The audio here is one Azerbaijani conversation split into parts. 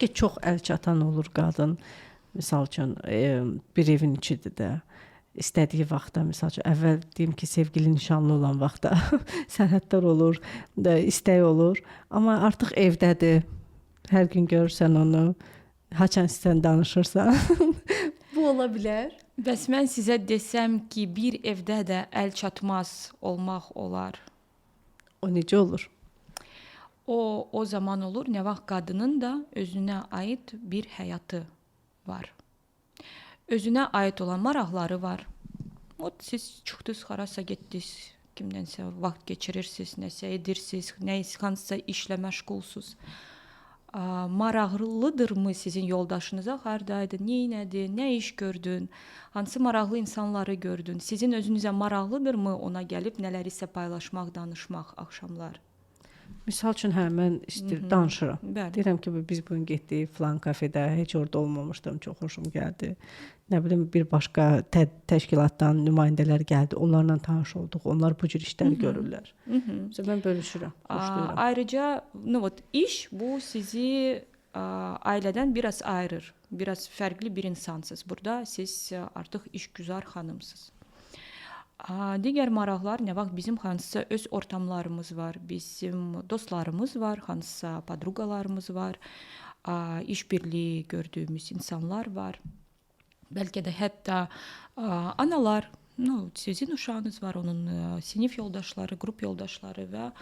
ki, çox əl çatan olur qadın. Misal üçün, bir evin içidir də. İstədiyi vaxtda, misal üçün, əvvəl deyim ki, sevgili nişanlı olan vaxtda sərhədlər olur, da istək olur, amma artıq evdədir. Hər gün görürsən onu, haçan istəsən danışırsan. Bu ola bilər. Bəs mən sizə desəm ki, bir evdə də əl çatmaz olmaq olar. O necə olur? O zaman olur, nə vaxt qadının da özünə aid bir həyatı var. Özünə aid olan maraqları var. Ot siz çıxdınız, harasa getdiniz, kimdənsə vaxt keçirirsiniz, nəsə edirsiniz, nə hansısa işlə məşğulsuz. Maraqlıdırmı sizin yoldaşınıza hardaydın, nə etdin, nə iş gördün, hansı maraqlı insanları gördün? Sizin özünüzə maraqlıdırmı ona gəlib nələrisə paylaşmaq, danışmaq axşamlar? Misal üçün, hə, mən istəyir danışıram. Deyirəm ki, biz bu gün getdik filan kafedə, heç orada olmamışdım, çox xoşum gəldi. Nə bilim, bir başqa təşkilatdan nümayəndələr gəldi, onlarla tanış olduq. Onlar bu cür işlər görürlər. Məsələn, mən bölüşürəm, xoşlayıram. Ayrıca, ну вот iş bu sizi ailədən biraz ayırır. Biraz fərqli bir insansınız. Burada siz artıq işgüzar xanımsınız. Digər maraqlar, nə vaxt bizim hansısa öz ortamlarımız var, bizim dostlarımız var, hansısa podrugalarımız var, işbirliyi gördüyümüz insanlar var. Bəlkə də hətta analar, ну, sizin uşağınız var, onun sinif yoldaşları, qrup yoldaşları və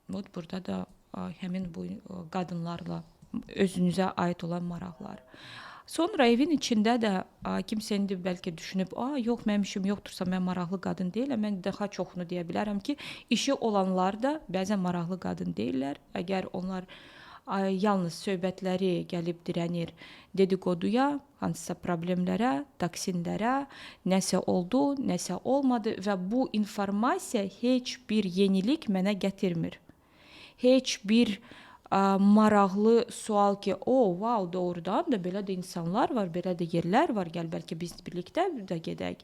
вот burada da həmin bu qadınlarla özünüzə aid olan maraqlar. Sonra evin içində də kimsə indi bəlkə düşünüb, "A, yox, mənim işim yoxdursa mən maraqlı qadın deyiləm." Mən daha çoxunu deyə bilərəm ki, işi olanlar da bəzən maraqlı qadın deyillər. Əgər onlar yalnız söhbətləri gəlib dirənir dedikoduya, hansısa problemlərə, toksinlərə, nəsə oldu, nəsə olmadı və bu informasiya heç bir yenilik mənə gətirmir. Heç bir maraqlı sual ki, o, vau, doğrudan da belə də insanlar var, belə də yerlər var, gəl bəlkə biz birlikdə də gedək.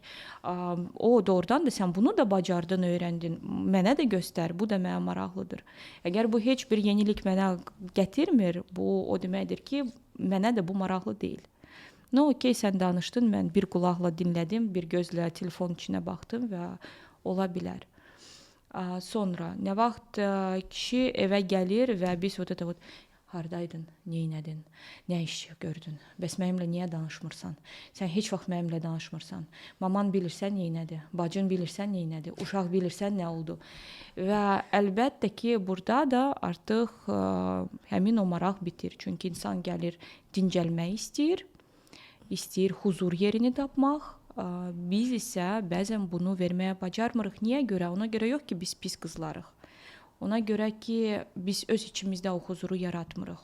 O, doğrudan da sən bunu da bacardın, öyrəndin, mənə də göstər, bu da mənə maraqlıdır. Əgər bu heç bir yenilik mənə gətirmir, bu o deməkdir ki, mənə də bu maraqlı deyil. No, okey, sən danışdın, mən bir qulaqla dinlədim, bir gözlə telefon içinə baxdım və ola bilər. Sonra nə vaxt kişi evə gəlir və biz вот это вот hardaydın, neynədin, nə iş gördün, bəs mənimlə niyə danışmırsan? Sən heç vaxt mənimlə danışmırsan. Maman bilirsən neynədi, bacın bilirsən neynədi, uşaq bilirsən nə oldu? Və əlbəttə ki, burada da artıq həmin o maraq bitir. Çünki insan gəlir dincəlmək istəyir, istəyir huzur yerini tapmaq. Biz isə bəzən bunu verməyə bacarmırıq. Niyə görə? Ona görə yox ki, biz pis qızlarıq. Ona görə ki, biz öz içimizdə o huzuru yaratmırıq.